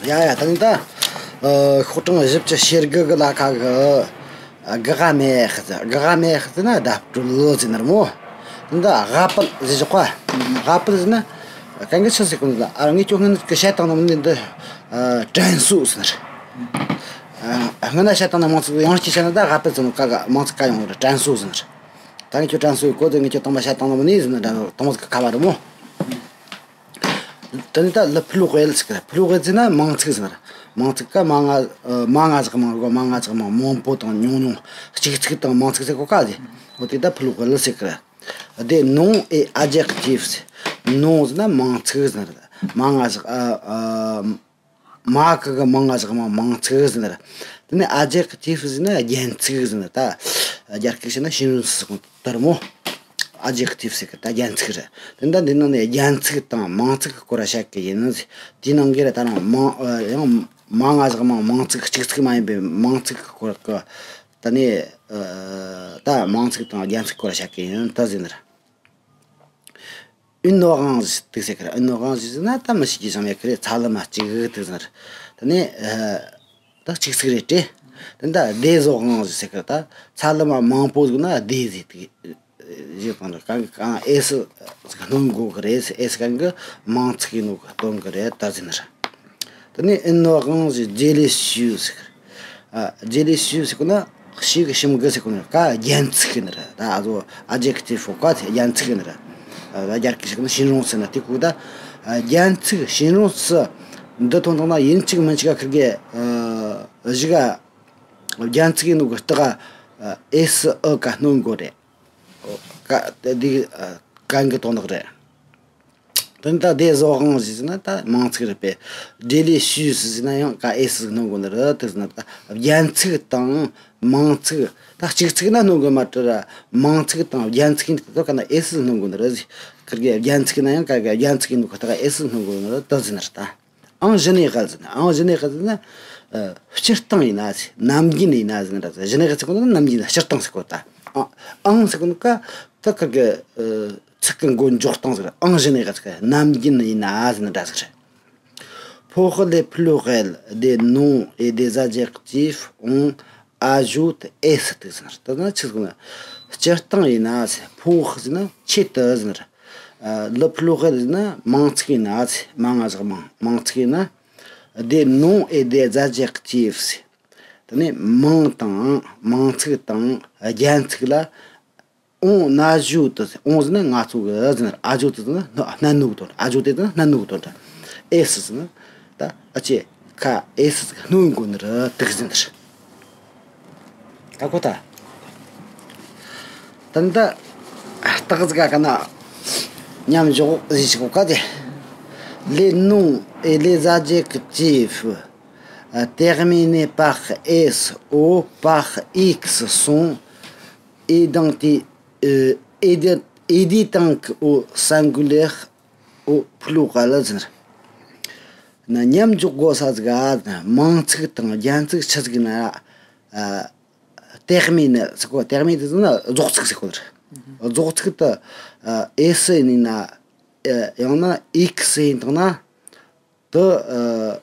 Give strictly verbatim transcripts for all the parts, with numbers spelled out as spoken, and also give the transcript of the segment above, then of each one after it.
ཡ་ཡ། ད་ནི་ད་ཨ་ཤོག་གྲངས་བཞི་བཅུ་ཞེ་དགུ་གི་ལ་ཁ་གི་ག་ག་མེ་ཧ་ཟེར། ག་ག་མེ་ཧ་ཟེར་ན་བརྡ་སྤྲོད་ལོ་ཟེར་ནི་རེད་མོ། ད་ནི་ད་ག་པལ་ཟེར་ཞོག་ག་ག་པལ་ཟེར་ན་གན་གི་ཆི་ཟེར་གོ་ནི་ལ། ཨ་ངས་ཁྱོད་སྔོན་གི་བཤད་སྟངས་ནང་ནི་འདི་ཨ་དྲན་གསོ་ཟེར་ནི་རེད། ཨ་སྔོན་ན་བཤད་སྟངས་ནང་མང་ཚིག་ཡང་སྐྱེ་བཤད་ན་ད་ག་པལ་ཟེར་ནི། ག་ག་མང་ཚིག་ག་ཡོང་རེད། དྲན་གསོ་ཟེར་ནི་རེད། ད་ངས་ཁྱོད་དྲན་གསོ་ཡི་གོ་དེ་ངས་ཁྱོད་དང་མ་བཤད་སྟངས་ནང་མི་ནི་ཟེར་ནི་ད་དང་མོ་ཟིག་ག་བ་རེད་མོ། དེ་ནས་ད་ལི་ཕུ་ལུ་ཝེལ་ཟེར་གི་རེད། ཕུ་ལུ་ཝེལ་ཟེར་ན་མང་ཚིག་ཟེར་ན་རེད། མང་ཚིག་ག་མ་ང་མ་ང་ཟིག་མང་གོ་མ་ང་ཟིག་མང་མང་པོ་དང་ཉུང་ཉུང་གཅིག་ཚིག་དང་མང་ཚིག་ཟེར་གོ་ག་ཟེ། འོ་དེ་ད་ཕུ་ལུ་ཝེལ་ཟེར་གི་རེད། དེ་ནོང་ཨེ་ཨ་ཇེག་ཊིབ་ཟེར། ནོང་ཟེར་ན་མང་ཚིག་ཟེར་ན་རེད། མ་ང་ཟིག་ཨ་ཨ། མ་གི་གི་མང་ང་ཟིག་མང་མང་ཚིག་ཟེར་ན་རེད། དེ་ནས་ཨ་ཇེག་ཊིབ་ཟེར་ན་རྒྱན་ཚིག་ཟེར་ན་ད། རྒྱ་སྐད་བཤད་ན་ཤིན་རུན་སི་ཟེར་གོ་དར་མོ། ཨ་ཇེག་ཊིབ་ཟེར་གི་ད་རྒྱན་ཚིག་རེད། དེ་འདྲ་འདི་ནང་ནས་རྒྱན་ཚིག་དང་མང་ཚིག་གི་སྐོར་བཤད་གི་ཡིན་ཟེར། དེའི་ནང་གི་རེད། ད་རང་མང་ཡང་མ་ང་ཟིག་མང་མང་ཚིག་གཅིག་ཚིག་མ་ཡིན་པའི་མང་ཚིག་གི་སྐོར་གི། ད་ནས་ད་མང་ཚིག་དང་རྒྱན་ཚིག་སྐོར་བཤད་གི་ཡིན་ད་ཟེར་ནི་རེད། ཨུན་ནོ་དབང་ཟེར་དུག་ཟེར་གི་རེད། ཨུན་ནོ་དབང་ཟེར་ཟེར་ན་ད་མི་ཤེས་ཀྱི་བྱང་མེད་གི་རེད། ཚ་ལུ་མ་གཅིག་དུག་ཟེར་ན་རེད། དེ་ནས་ད་གཅིག་ཚིག་རེད་དྲེ། དེ་ད་དེ་ཟོ་དབང་ཟེར་ཟེར་གི་རེད། ད་ཚ་ལུ་མ་མང་པོ་ཟིག་ན་དེ་ཟེར་དུག་ཟེར་གང་རེད། གང་གི་གང་ཨེ་སི་ཟིག་སྣོན་དགོས་གི་རེད། ཨེ་སི་གང་གི་མང་ཚིག་ཡིན་ནོ་གི་སྟོན་གི་རེད་ད་ཟེར་ན་རེད། དེ་ནས་ཨིན་ནོ་དབང་ཟེར་ཇེ་ལི་ཤུ་ཟེར་གི་རེད། ཨ། རྗེས་ལུས་ཞུས་ཟེར་གོ་ན་ཞིག་གི་ཞིམ་གི་ཟེར་གོ་ན་ཀ་རྒྱན་ཚིག་གི་ནི་རེད། ད་ཨ་ཟོ་ཨ་ཇེག་ཊིབ་ཀ་དེ་རྒྱན་ཚིག་གི་ནི་རེད། ཨ་རྒྱ་སྐད་ཞིག་ནི་ཤིན་རུང་ཟེར་ན་དེ་གོ་ད། ཨ་རྒྱན་ཚིག་ཤིན་རུང་སི་འདི་ཐོན་ཐོན་ན་ཡིན་གཅིག་མིན་གཅིག་ག་ཁིར་གི་ཨ་ཞིག་ག་རྒྱན་ཚིག་ཡིན་ནོ་གི་རྟགས་ཨ་ཨེ་སི་ཨི་ཀ་སྣོན་དགོས་རེད། ཀ་དེ་ཨ་གན་གི་དོན་དག་རེད། དེ་ནི་ད་དེ་ཟོ་དབང་ཟེར་ན་ད་མང་ཚིག་རེད་པས། རྗེས་ལུས་ཞུས་ཟེར་ན་ཡང་ཀ་ཨེ་སི་སྣོན་དགོས་ནི་རེད། དེ་ཟེར་ན་ད་རྒྱན་ཚིག་དང་མང་ཚིག་ད་གཅིག་ཚིག་ན་སྣོན་དགོས་མ་རེད། མང་ཚིག་དང་རྒྱན་ཚིག་ཡིན་དུས་ཀ་ན་ཨེ་སི་སྣོན་དགོས་ནི་རེད་ཟེར། ཁིར་གི་རྒྱན་ཚིག་ན་ཡང་ཀ་གི་རྒྱན་ཚིག་ཡིན་དུས་ཀ་ད་ཨེ་སི་སྣོན་དགོས་ནི་རེད། དེ་ཟེར་ན་རེད་ད། ཨང་གཞི་ནས་ག་ཟེར་ན། ཨང་གཞི་ནས་ག་ཟེར་ན། ཨ་སྤྱིར་བཏང་ཡིན་ན་ཟེར། ནམ་རྒྱུན་ཡིན་ན་ཟེར་ན་ར་ཟེར། གཞི་ནས་ག་ཟེར་གོ་ན་ནམ་རྒྱུན་སྤྱིར་བཏང་ཟེར་གོ་ད། ཨ་ཨང་ཟེར་གོ་ན་ཀ་ད་ཁིར་གི་ཨ་ཚིག་གི་མགོ་འཇོག་སྟངས་ཟེར། ཨང་གཞི་ནས་ག་ཟེར་གི་ནམ་རྒྱུན་ཡིན་ན་ཟེར་ན་འདྲ་ཟེར། ཕོ་ཧི་ལེ་ཕི་ལོ་ཧེལ་དེ་ནོང་ཨེ་དེ་ཟ་ཇེག་ཊིབ་ཨོང་ཨ་ཞུ་ཏི་ཨེ་སི་ཏི་ཟེར་ན། ད་ན་ཆི་ཟེར་གོ་ན་སྤྱིར་བཏང་ཡིན་ན་ཟེར། ཕོ་ཧི་ཟེར་ན་ཆེད་དུ་ཟེར་ན་ར། ལི་ཕུ་ལོ་ཧེ་ཟེར་ན་མང་ཚིག་ཡིན་ན་ཟེར། མ་ང་ཟེར་མང་མང་ཚིག་ཡིན་ན། དེ་ནོང་ཨེ་དེ་ཟ་ཇེག་ཊིབ་ཟེར། དེ་ནས་མང་དང་མང་ཚིག་དང་རྒྱན་ཚིག་ལ་ཨོང་ན་ཞུ་ཏི་ཟེར། ཨོང་ཟེར་ན་ང་ཚོ་གི་ཟེར་ན། ཨ་ཞུ་ཏི་ཟེར་ན་སྣ་ནུ་གི་དོན། ཨ་ཞུ་ཏི་ཟེར་ན་སྣ་ནུ་གི་དོན། ཨེ་སི་ཟེར་ན་ད་ཨ་ཅེ་ཁ་ཨེ་སི་ཟིག་སྣོན་དགོས་ནི་རེད་དུག་ཟེར་ནི་རེད། ད་གོ་ད། ད་ནི་ད་སྟག་ཟིག་ག་ན་མཉམ་འཇོག་ཟིག་གོ་ག་དེ། Les noms et les adjectifs terminés par S ou par X sont identi- euh, ident- identiques au singulier ou au pluriel ཟེར་ན། མཉམ་འཇོག་དགོས་ས་ཟིག་ག་མང་ཚིག་དང་རྒྱན་ཚིག་ཆི་ཟིག་ཡིན་ན། ཨ། དེག་མིན་ནི་ཟེར་གོ། དེག་མིན་དེ་ཟེར་ན་རྫོགས་ཚིག་ཟེར་གོ་རེད། རྫོགས་ཚིག་དེ་ཨ་ཨེ་སི་ཡིན་ན། ཨ་ཡང་ན་ཨིག་སི་ཡིན་དང་ན་དེ་ཨ་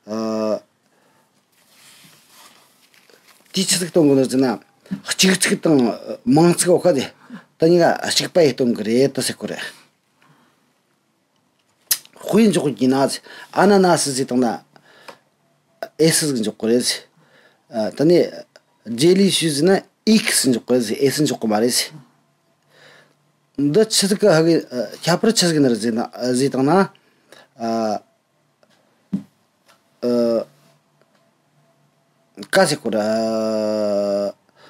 ཨ་དེ་ཆི་ཟིག་སྟོན་གོ་ནི་ཟེར་ན། གཅིག་ཚིག་དང་མང་ཚིག་འོ་ཁ་དེ་དེ་གཉིས་ཀ་གཅིག་པ་ཡིས་སྟོན་གི་རེད་དེ་ཟེར་གོ་རེད། དཔེ་འཇོག་གི་ན་ཟེར། ཨ་ན་ན་སི་ཟེར་བཏང་ན་ཨེ་སི་ཟིག་འཇོག་གི་རེད་ཟེར། ཨ་དེ་ནས་རྗེས་ལུས་ཞུས་ཟེར་ན་ཨིག་སི་འཇོག་གི་རེད་ཟེར། ཨེ་སི་འཇོག་གི་མ་རེད་ཟེར། འདི་ཆི་ཟིག་གི་ཧ་གི་ཨ་ཁྱད་པར་ཆི་ཟིག་ཡིན་ན་རེད་ཟེར་ན། ཨ་ཟེར་བཏང་ན། ཨ། ཨ། ཀ་ཟེར་གོ་ར།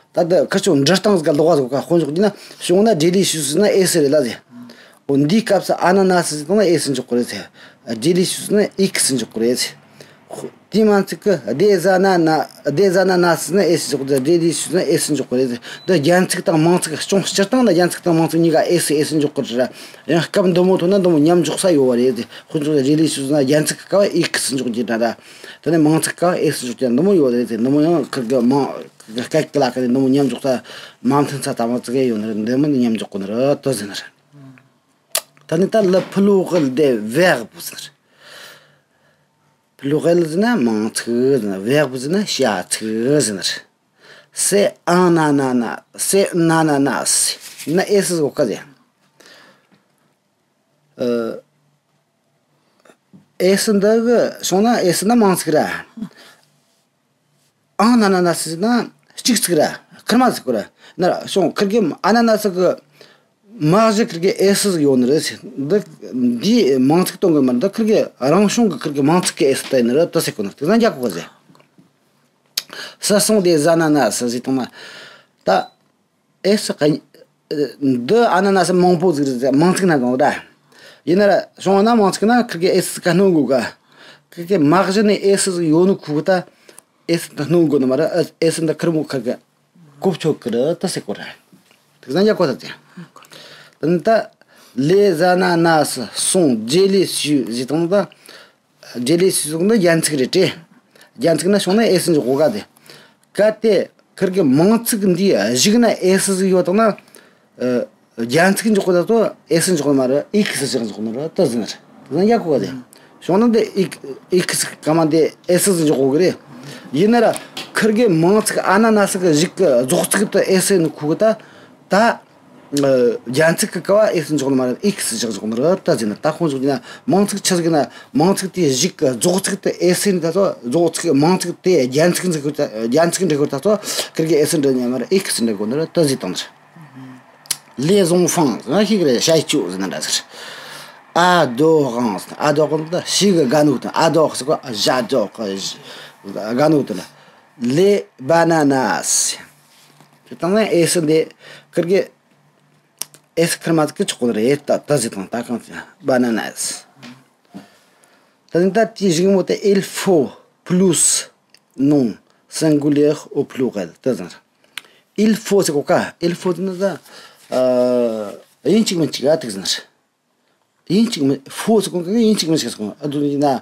ད་ལྟ་ཁ་ཆུང་འབྲི་སྟངས་ཟིག་ག་ལོག་པ་ཟིག་ག་དཔེ་འཇོག་རྒྱུ་ན། བྱུང་ན་རྗེས་ལུས་ཞུས་ཟེར་ན་ཨེ་སི་རེད་ལ་ཟེར། འོ་འདིའི་སྐབས་སུ་ཨ་ན་ན་སི་ཟེར་བཏང་ན་ཨེ་སི་འཇོག་གི་རེད་ཟེར། རྗེས་ལུས་ཞུས་ཟེར་ན་ཨིག་སི་འཇོག་གི་རེད་ཟེར། དེ་མ་ཚིག་གི་དེ་ཟ་ན་ན་དེ་ཟ་ན་ན་སི་ཟེར་ན་ཨེ་སི་འཇོག་གི་རེད། རྗེས་ལུས་ཞུས་ཟེར་ན་ཨེ་སི་འཇོག་གི་རེད་ཟེར། འདི་རྒྱན་ཚིག་དང་མང་ཚིག་ཅུང་སྤྱིར་བཏང་ལ་རྒྱན་ཚིག་དང་མང་ཚིག་གཉིས་ཀ་ཨེ་སི་ཨེ་སི་འཇོག་གི་རེད། ཡང་སྐབས་འདི་མོ་ཐོན་ན་འདི་མོ་མཉམ་འཇོག་ས་ཡོད་པ་རེད་དེ། དཔེ་འཇོག་རྗེས་ལུས་ཞུས་ན་རྒྱན་ཚིག་གི་སྐབས་ཨིག་སི་འཇོག་རྒྱུ་འདྲ་འདྲ། དེ་ནས་མང་ཚིག་གི་སྐབས་ཨེ་སི་འཇོག་རྒྱུ་འདི་མོ་ཡོད་རེད་དེ། འདི་མོ་ཡང་ཁིར་གི་མང་སྐད་ཀྱི་ལ་ཁ་ནས་འདི་མོ་མཉམ་འཇོག་ས་མ་མཐུན་ས་ད་མ་ཚིག་ཡོད་ནི་རེད། འདི་མོ་འདི་མཉམ་འཇོག་གི་ནི་རེད་དོ་ཟེར་ནི་རེད། ད་ནི་ད་ལི་ཕུ་ལོ་གི་ལྡེ་བེག་བུ་ཟེར། Pluriel ཟེར་ན་མིང་ཚིག་ཟེར་ན། Verb ཟེར་ན་བྱ་ཚིག་ཟེར་ན། C'est un ananas, c'est un ananas. ན་ཨེ་སི་ཟིག་གོ་ག་ཟེར། ཨེ་སི་འདི་གི་སོང་ན་ཨེ་སི་ན་མིང་ཚིག་ར། ཨང་ན་ན་ན་སི་ན་གཅིག་ཚིག་ར། ཁེར་མ་ཟིག་གོ་ར། ན་ར་སོང་ཁེར་གི་ཨ་ན་ན་སི་གི་མ་གཞི་ཁིར་གི་ཨེ་སི་ཟིག་ཡོད་ནི་རེད་ཟེར། འདི་འདིའི་མིང་ཚིག་སྟོན་གི་མ་རེད། འདི་ཁིར་གི་རང་བྱུང་གི་ཁིར་གི་མིང་ཚིག་གི་ཨེ་སི་དེ་ནི་རེད། དེ་ཟེར་གོ་ནི་རེད། དེ་ཟ་འཇག་གོ་ཟེར། Ce sont des ananas ཟེར་བཏང་ན། ད་ཨེ་སི་ག་འདི་ཨ་ན་ན་སི་མང་པོ་ཟིག་རེད་ཟེར། མིང་ཚིག་ན་གང་ར། ཡིན་ན་ར་བྱུང་བ་ན་མིང་ཚིག་ན་ཁིར་གི་ཨེ་སི་ག་སྣོན་དགོས་ག་ཁིར་གི་མ་གཞི་ནས་ཨེ་སི་ཟིག་ཡོད་ནི་ཁུ་གི་ད་ཨེ་སི་ད་སྣོན་དགོས་ནི་མ་རེད། ཨེ་སི་འདི་ཁིར་མོ་ཁིར་གི་གོ་ཆོད་ཀི་རེད། དེ་ཟེར་གོ་ར། དེ་ཟ་འཇག་གོ་ད་ཅི། ད་ནི་ད་les ananas sont délicieux ཟེར་དང་ད། délicieux ཟེར་ནི་རྒྱན་ཚིག་རེད་དེ། རྒྱན་ཚིག་ན་བྱུང་ན་ཨེ་སི་འཇོག་གོ་ག་དེ། གལ་ཏེ་ཁིར་གི་མིང་ཚིག་འདིའི་གཞུག་ན་ཨེ་སི་ཟིག་ཡོད་དང་ན། རྒྱན་ཚིག་འཇོག་གོ་ད་ཚོ་ཨེ་སི་འཇོག་གོ་མ་རེད། ཨེ་ཁི་སི་ཞིག་འཇོག་གོ་ནི་རེད། དེ་ཟེར་ནི་རེད། དེ་ཟ་འཇག་གོ་ག་དེ། བྱུང་ན་འདི་ཨེ་ཁི་སི་ག་མ་འདི་ཨེ་སི་ཟིག་འཇོག་གོ་གི་རེད། ཡིན་ན་ར་ཁིར་གི་མིང་ཚིག་ཨ་ན་ན་སི་གི་གཞུག་གི་རྫོགས་ཚིག་དེ་ཨེ་སི་ནི་ཁུ་གི་ད། ད། རྒྱན་ཚིག་གི་ཀ་བ་ཨེ་སི་འཇོག་ནི་མ་རེད། ཨེ་ཁི་སི་ཞིག་འཇོག་ནི་རེད། དེ་ཟེར་ནི། ད་ཁོང་འཇོག་རྒྱུ་ན་མིང་ཚིག་ཆི་ཟིག་ན་མིང་ཚིག་དེའི་གཞུག་གི་རྫོགས་ཚིག་དེ་ཨེ་སི་ནི་ད་ཚོ་རྫོགས་ཚིག་མིང་ཚིག་དེ་རྒྱན་ཚིག་འཛིན་དགོས། རྒྱན་ཚིག་འབྲི་དགོས་ད་ཚོ་ཁིར་གི་ཨེ་སི་འབྲི་ནི་མ་རེད། ཨེ་ཁི་སི་འབྲི་དགོས་ནི་རེད། དེ་ཟེར་བཏང་ནི་རེད། Les enfants ཟེར་ན་ཤེས་གི་རེད། བྱ་ཡི་ཅུ་ཟེར་ན་འདྲ་ཟེར། Adorant ཟེར་ན། adorant ད་ཤེས་གི་དགའ་ནོ་དང་། adore ཟེར་གོ། j'adore གི་དགའ་ནོ་དང་། Les bananas དེ་དང་ནི་ཨེ་སི་འདི་ཁིར་གི་ཨེ་སི་ཁིར་མ་ཟིག་གི་ཆོག་གི་རེད། ད་ད་ཟེར་དང་ད་གང་ཟེར། bananas ད་ནི་ད་དེའི་གཞུག་མོ་དེ། Il faut plus nom singulier au pluriel དེ་ཟེར། Il faut ཟེར་གོ་ག il faut ཟེར་ན་ད་ཡིན་གཅིག་མིན་གཅིག་ཨ་དེ་ཟེར། ཡིན་གཅིག་མིན། ཧྥོ་ཟེར་གོ་གི་ཡིན་གཅིག་མིན་གཅིག་ཟེར་གོ། ཨ་དུ་ཡིན་ན་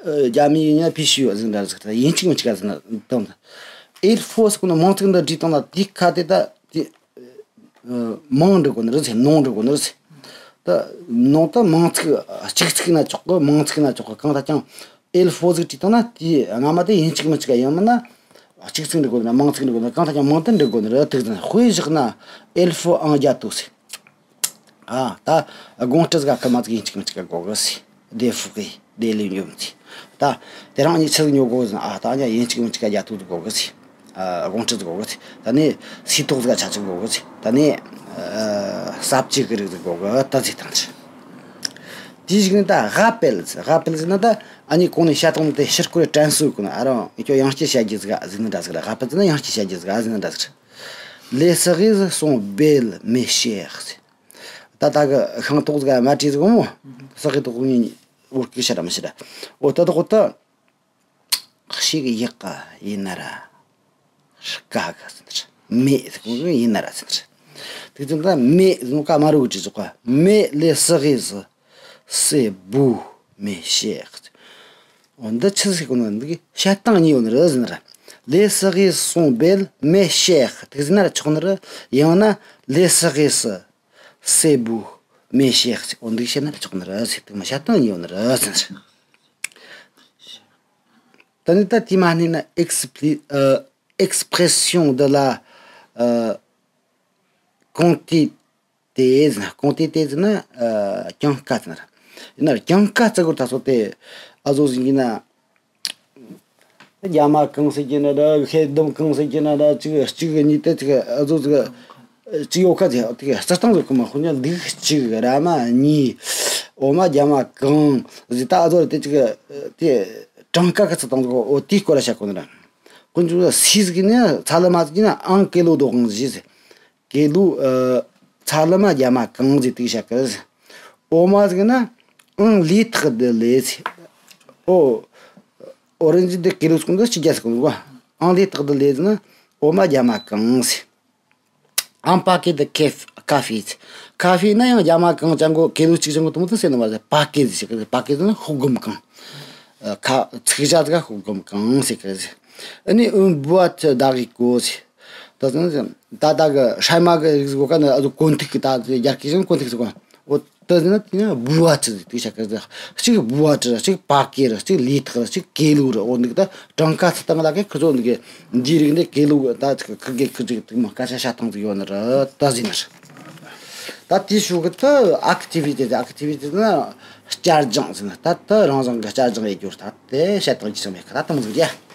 རྒྱ་མི་ཡིན་ན་ཕི་ཤི་ཡོད་ཟེར་འདྲ་ཟེར། ད་ཡིན་གཅིག་མིན་གཅིག་ཟེར་ན་དང་། Il faut ཟེར་གོ་ན་མིང་ཚིག་འདི་བྲིས་བཏང་ན་དེའི་ཁ་དེ་ད་དེ། མིང་འབྲི་དགོས་ནི་རེད་ཟེར། nom འབྲི་དགོས་ནི་རེད་ཟེར། ད་nom ད་མིང་ཚིག་གཅིག་ཚིག་ན་ཆོག་གི་མིང་ཚིག་ན་ཆོག་གི་གང་ལྟར་ཀྱང་il faut ཟིག་བྲིས་བཏང་ན་དེའི་སྔ་མ་དེ་ཡིན་གཅིག་མིན་གཅིག་ཡང་མིན་ན་གཅིག་ཚིག་འབྲི་དགོས་ན་མིང་ཚིག་འབྲི་དགོས་ན་གང་ལྟར་ཀྱང་མིང་དེ་འབྲི་དགོས་ནི་རེད། དེ་ཟེར། དཔེ་བཞག་ན་il faut un gâteau ཟེར། ཨ་ད་དགོང་དྲི་ཟིག་ཁ་མ་ཚིག་ཡིན་གཅིག་མིན་གཅིག་དགོས་གི་ཟེར། Des fruits, des légumes ཟེར། ད་དེ་རིང་ངས་ཆི་ཟིག་ཉོ་དགོས་ཟེར་ན། ཨ་ད་ཉ་ཡིན་གཅིག་མིན་གཅིག་རྒྱ་ཐུག་ཟིག་དགོས་གི་ཟེར། ཨ་དགོང་དྲི་ཟིག་དགོས་གི་ཟེར། ད་ནི་སིལ་ཏོག་ཟིག་ཆ་ཆི་དགོས་གི་ཟེར། ད་ནི་ཨ་ས་བཅུད་གི་རིགས་ཟིག་དགོས་གི་ད་ཟེར་བཏང་ཟེར། དེའི་གཞུག་ནས་ད་rappel ཟེར། rappel ཟེར་ན་ད་ཨ་ནི་གོང་ནས་བཤད་སྟངས་དེ་ཕྱིར་སྐོར་དྲན་གསོ་གོ་ན། ཨ་རང་ཡིན་ཁྱོད་ཡང་བསྐྱར་བཤད་རྒྱུ་ཟིག་ཟེར་ནི་འདྲ་ཟིག་ར། rappel ཟེར་ན་ཡང་བསྐྱར་བཤད་རྒྱུ་ཟིག་ཟེར་ནི་འདྲ་ཟིག་ར། Les cerises sont belles, mes chers ཟེར། ད་ད་གི་ཤིང་ཏོག་ཟིག་མ་བྲིས་ཟིག་མོ། ས་གི་ཏོག་ཉིད་འུར་གི་ཤ་ར་མི་ཤ་ར། འོ་ད་ཏོག་ད་ཤེས་གི་ཡག་ག་ཡིན་ན་ར་དཀའ་གི་ཟེར། མེ་ཟེར་གོ་ཡིན་ན་ར་ཟེར། དེ་ཚོ་ད་མེ་ཟེར་ནོ་ཀ་མ་རུ་བྲིས་ཟིག་ག་མེ། Les cerises c'est beau, mes chers འོ་འདི་ཆི་ཟིག་གོ་ནོ། འདི་གི་བཤད་སྟངས་གཉིས་ཡོད་ནི་རེད་ཟེར་ནི་ར། Les cerises sont belles, mes chers དེ་ཟེར་ན་ར་ཆོག་ནི་རེད། ཡང་ན་les cerises c'est beau, mes chers འོ་འདི་བཤད་ན་ར་ཆོག་ནི་རེད་ཟེར། དེ་མ་བཤད་སྟངས་གཉིས་ཡོད་ནི་རེད་ཟེར་ནི་རེད། ད་ནི་ད་དེ་མ་ནི་ན་expli- ཨ། expression de la ཨ། quantité དེ་ཟེར་ན། གོང་དེ་དེ་ཟེར་ན་ཨ་གྱངས་ཀ་ཟེར་ན་ར། ཡིན་ན་ར་གྱངས་ཀ་བརྩི་དགོས་ད་སོ་དེ་ཨ་ཟོ་ཟིག་ཡིན་ན། རྒྱ་མ་གང་ཟེར་གྱི་ན་ར། ཤེལ་དུམ་གང་ཟེར་གྱི་ན་ར། གཅིག་གཅིག་གཉིས་དེ་གཅིག་ཨ་ཟོ་ཟིག་གཅིག་ཡོད་ཁ་ཟེར། དེ་ག་རྩི་སྟངས་ཟིག་གི་མ་ཁོ་ཉ་ལུག་གཅིག་ར་མ་གཉིས། འོ་མ་རྒྱ་མ་གང་ཟེར། ད་ཨ་ཟོ་ར་དེ་གཅིག་དེ་གྲངས་ཀ་གི་རྩི་སྟངས་ཟིག་འོ་དེའི་སྐོར་ལ་བཤད་གོ་ནི་ར། ཁོ་ཚོ་སི་ཟིག་ཡིན་ན་ཚ་ལ་མ་ཟིག་ཡིན་ན་un kilo d'orange ཟེར། ཀི་ལོ་ཨ་ཚ་ལ་མ་རྒྱ་མ་གང་ཟིག་དེ་ག་བཤད་གི་ཟེར། འོ་མ་ཟིག་ན་un litre de lait ཟེར། འོ་ཨོ་རེན་ཇི་དེ་ཀི་ལོ་ཟིག་གོ་ན་ཆི་རྒྱ་ཟིག་གོ་ན། un litre de lait ཟེར་ན་འོ་མ་རྒྱ་མ་གང་ཟེར། Un paquet de caf- café ཟེར། ཀ་ཧྥེ་ན་ཡང་རྒྱ་མ་གང་ཅང་གོ། ཀི་ལོ་གཅིག་ཅང་གོ་དུ་མོ་དུ་ཟེར་ན་མ་ཟེར། པ་ཀེ་ཟེར་གི་ཟེར། པ་ཀེ་ཟེར་ན་ཤོག་སྒམ་གང་། ཨ་ཁ་ཚིག་ཞག་ཟིག་ཤོག་སྒམ་གང་ཟེར་གི་ཟེར། ཨ་ནི་une boîte d'haricots ཟེར། ད་ཟེར་ན་ད་ད་གི་ཧྲ་མ་གི་རིགས་ཟིག་གོ་ཀ་ནི་ཨ་ཟོ་གོན་ཐིག་གི་ད་རྒྱ་སྐད་ཅང་གོན་ཐིག་ཟེར་གོ། འོ་ དེ་ནི་དེ་ནི་བུ་བ་ཅི་ཟིག་དེ་བྱ་གི་ཟིག་གཅིག་བུ་བ་ཅི་ར། གཅིག་པ་ཀེ་ར། གཅིག་ལི་ཐག་ར། གཅིག་ཀེ་ལུ་ར། འོ་འདུག་ད་གྲངས་ཀ་ཚུལ་སྟངས་ལ་ཁེ་ཁི་ཚོ་འདུག་གི། འདིའི་རིགས་འདི་ཀེ་ལུ་ད་ཁི་གེ་ཁི་ཅིག་དུ་མ་སྐད་ཆ་བཤད་སྟངས་ཟིག་ཡོད་ནི་ར། ད་ཟིན་ནི་ར། ད་དེའི་ཤུགས་གི་ད་ཨེག་ཊི་བི་ཊི་དེ། ཨེག་ཊི་བི་ཊི་ནི་བསྐྱར་སྦྱོང་ཟིན་ནི། ད་ད་རང་རང་གི་བསྐྱར་སྦྱོང་ཡེ་རྒྱུ་ར། ད་དེ་བཤད་སྟངས་ཀྱི་ཆ་མེད་ཁ། ད་དང་ཟིག་རྒྱ།